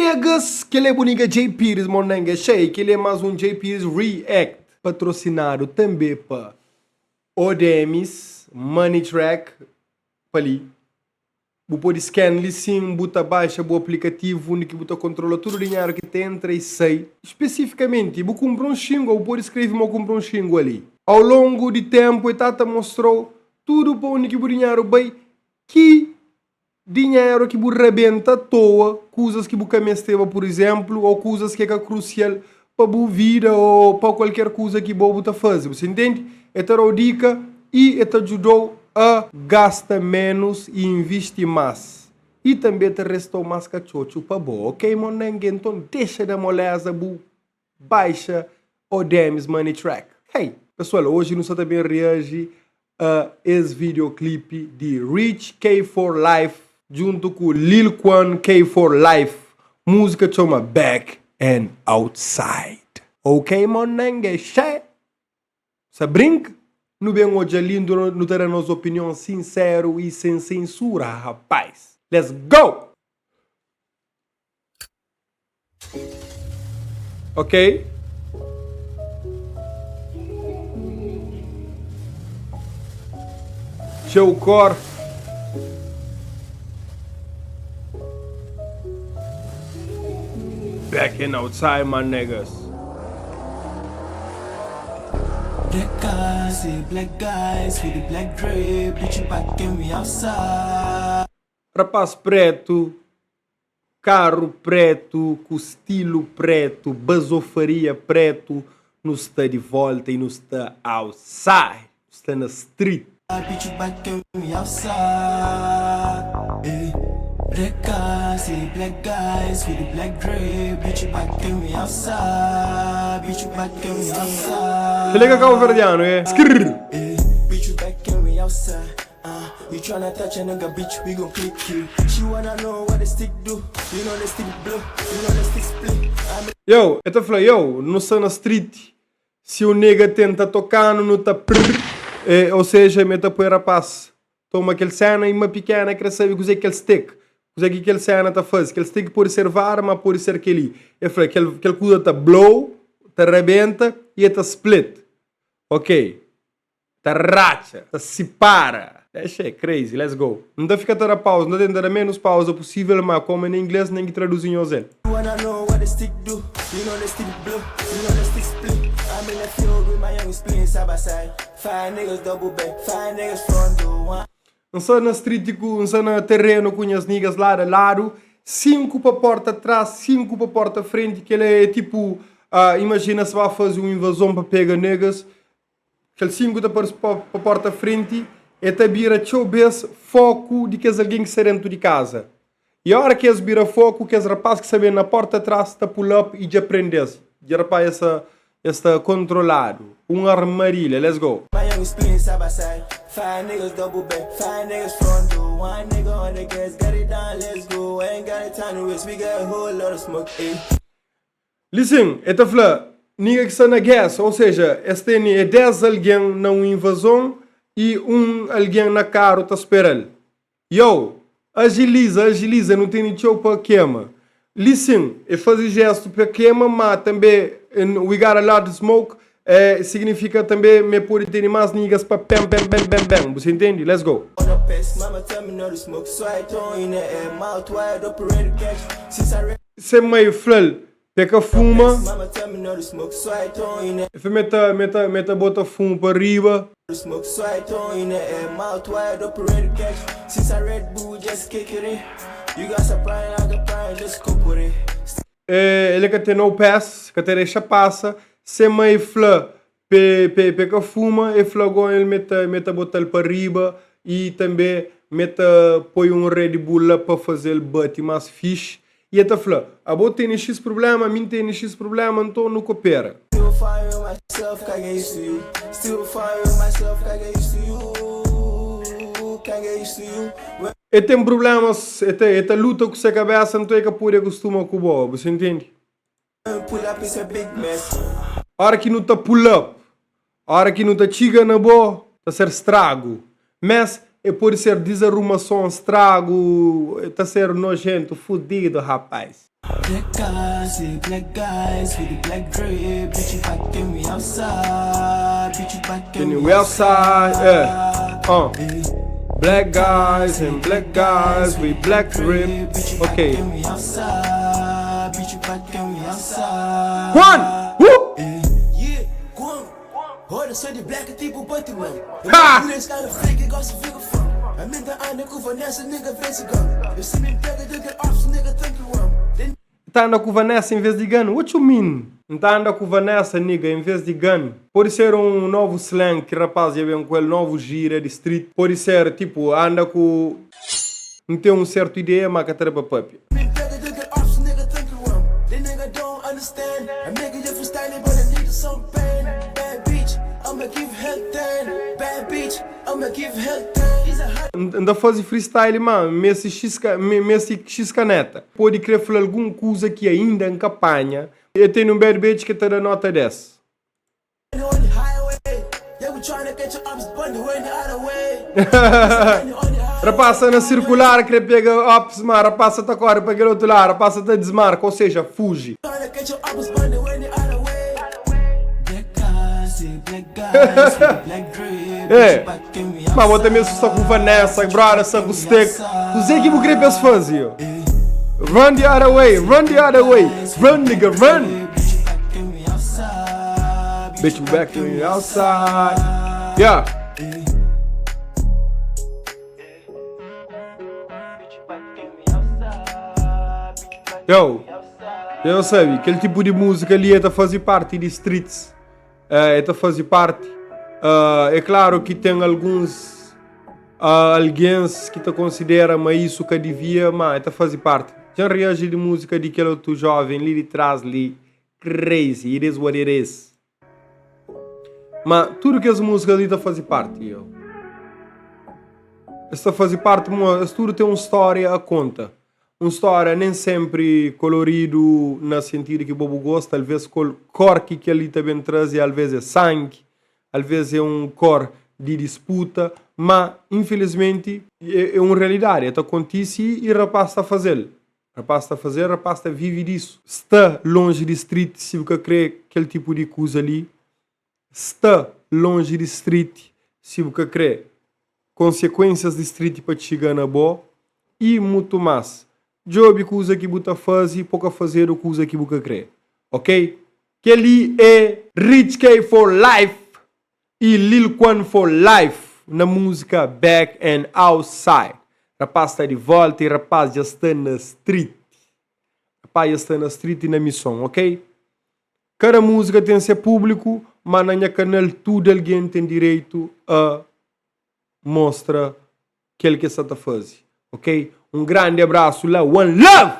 niggas? Kel é bu nigga Jay Pires Monenga Xei, kel é más un Jay Pires React patrosinadu tanbê pa Odemis Money Track pa li bu pode scan li sin bu ta baixa bu aplikativu undi ki bu ta kontrola tudu dinheru ki ta entra i sai spesifikamenti bu kunpra un xingu ô bu pode skrebe ma bu kunpra un xingu ali au longu di ténpu e ta ta mostrau tudu pa undi ki bu dinheru bai ki Dinheru ki bu rabenta atoa, kuzas ki bu ka mesteba pur izénplu, ô kuzas ki é ka krusial pa bu vida ô pa kualker kuza ki bo bu ta faze. Bu sta intende? El ta da-u dika i el ta djuda-u a gasta ménus i invisti más. I tanbê ta resta-u más katxotxu pa bo. Ok, monengue? Nton dexa da moléza bu baixa Odemis Money Track. Hey! Pesoal, oji nu sta ta ben reaji a es videoclip di Rich K for Life djuntu ku Lil Quan K for Life. Múzika txoma Back and Outside. Ok monenge xe! Sa brinka? Nu ben odja lindu nu ta da nos opinion sinseru i sen sensura rapaz. Let's go! Ok. Txeu kor. Back and outside my niggas. Black guys, say black guys with the black drape, bitch you back and we outside. Rapaz preto Karu pretu ku stilu pretu, bazofaria pretu, nu sta di volta i nu sta outside, nu sta na street. Kel-li é ka kauverdianu, é? Skrrr! You tryna touch a nigga bitch we gon click you She wanna know what the stick do You know the stick blow You know the stick split I'm Yo, el ta fla, yo, nu sta na street Si un nigga tenta toka-nu, nu ta prr eh, Ou seja, mi ta poi rapaz toma kel sena I ma pikena kre sabe kuzê kel stick Kuzê ki kel sena ta faze Kel stick pode ser vara, ma pode ser kel-li El fla, kel, kel kuza ta blow, ta rabenta i el ta split Ok. Ta ratxa, ta sipara. That shit crazy, let's go. N ta fika ta da pauza, n ta tenta da menus pauza pusivel, ma komu é na ingles nen ki traduzi nhos el. N sta na street ku, N sta na terenu ku nhas niggas ladu a ladu, 5 pa porta tras, 5 pa porta frenti, kel-la é tipu, imajina si ba faze un invazon pa pega niggas, Kel 5 ta parse pa porta frenti, e ta bira txeu bês foku di kes algen ki sta dentu di kaza. I óra ki es bira foku, kes rapás ki sta ben na porta tras ta pull up i dja prende-s. Dja rapá es sta es sta kontroladu. Un armadilha. Let's go. Listen, e ta fla, Nigga ki sta na gas, ou seja, es tene é 10 algen na un invazon i un algen na karu ta spera-l. Yo, agiliza, agiliza, nu tene txeu pa kema. Listen, e faze jestu pa kema, ma tanbe we got a lot to smoke, é signifika tanbe ma e pode tene mas niggas pa pem pem pem pem pem, bu sa intendi? Let's go. Se mai fla-l pa e ka fuma. E fla ma e ta, ma e ta, ma e ta bota fumu pa riba. El e ka ten no pass, ka ta dexa pasa. Se mai fla Pe pe pe ka fuma e fla go el me ta me ta botal pa riba e tambe me ta poi um Red Bull la pa fazel bati mas fixi e e ta fla abo tene xis problema ami ntene xis problema nton nu kopera. E ten problemas e ta e ta luta ku se kabesa nton e ka pode akustuma ku bo bu sa intende. Ora ki nu ta pull up, ora ki nu ta txiga na bo, ta ser stragu. Mes e pode ser dizarumason, stragu, ta ser nojentu, fudidu, rapaz. Black guys, yeah, black guys with the black drip. Bitch, you back and we outside. Bitch, you back and we outside. Yeah. Black guys and black guys with black drip. Bitch, you back Ok. and we outside. Bitch, you back and we outside. One! Whoop! Yeah, Guam. Olha, sou de black tipo Batman. Ha! Esse cara fake, gosta de fica fã. A mente anda com Vanessa, nigga, vence gun. Eu se me pega, eu get off, nigga, thank you, Then Tá anda com Vanessa em vez de gun. What you mean? Tá anda com Vanessa, nigga, em vez de gun. Pode ser um novo slang que rapaz já vem com ele, novo gíria de street. Pode ser tipo, anda com. Não tem um certo ideia, mas que trepa papi. me pega, eu get off, nigga, thank you, Then nigga don't understand. A nigga just freestyling, but I need some pain. Bad bitch, I'ma give her 10. Bad bitch, I'ma give her 10. He's a hot Anda fazer freestyle, mano, Messi X, Messi X caneta. Pode querer falar alguma coisa que ainda encapanha. Eu tenho um bad bitch que tá da nota 10. on the highway. Yeah, we tryna get your ops, but we're in the other way. Rapaz, na circular, querer pega ops, mano, rapaz tá corre para aquele outro lado, rapaz tá desmarca, ou seja, fuge. Tryna get your ops, but we're in the other way. Black guys, yeah, black guys with the black drip. É. Bitch, you back and we Mas vou também só com Vanessa, brother, só com stick. O Zé que vou querer para fazer. Run the other way, run the other way. Run, nigga, run. Bitch, you back and we outside. Bitch, you back and we outside. Yeah. Yo, eu sei, aquele tipo de música ali é de fazer parte de streets. É de fazer parte. É claro que tem alguns alguém que te considera, mas isso que devia, mas é de fazer parte. Já reage de música de aquele outro jovem ali de trás ali. Crazy, it is what it is. Mas tudo que as músicas ali está a fazer parte, eu. Está a fazer parte, isso tudo tem uma história a conta. Uma história nem sempre colorido no sentido que o bobo gosta, talvez cor que ali também traz, e às vezes é sangue, às vezes é um cor de disputa, mas infelizmente é uma realidade. Então acontece e o rapaz está a fazer. O rapaz está a fazer, o rapaz está a viver disso. Está longe de street, se você crê aquele tipo de coisa ali. Está longe de street, se você crê consequências de street para chegar na boa e muito mais. Job coisa que buta faz e pouca fazer o coisa que buca crê. Ok? Que ali é Rich K for Life e Lil Quan for Life na música Back and Outside. Rapaz está de volta e rapaz já está na street. Rapaz já está na street e na missão, ok? Cada música tem seu público, mas na minha canal tudo alguém tem direito a mostrar aquilo que está a fazer, ok? Um grande abraço lá, one love!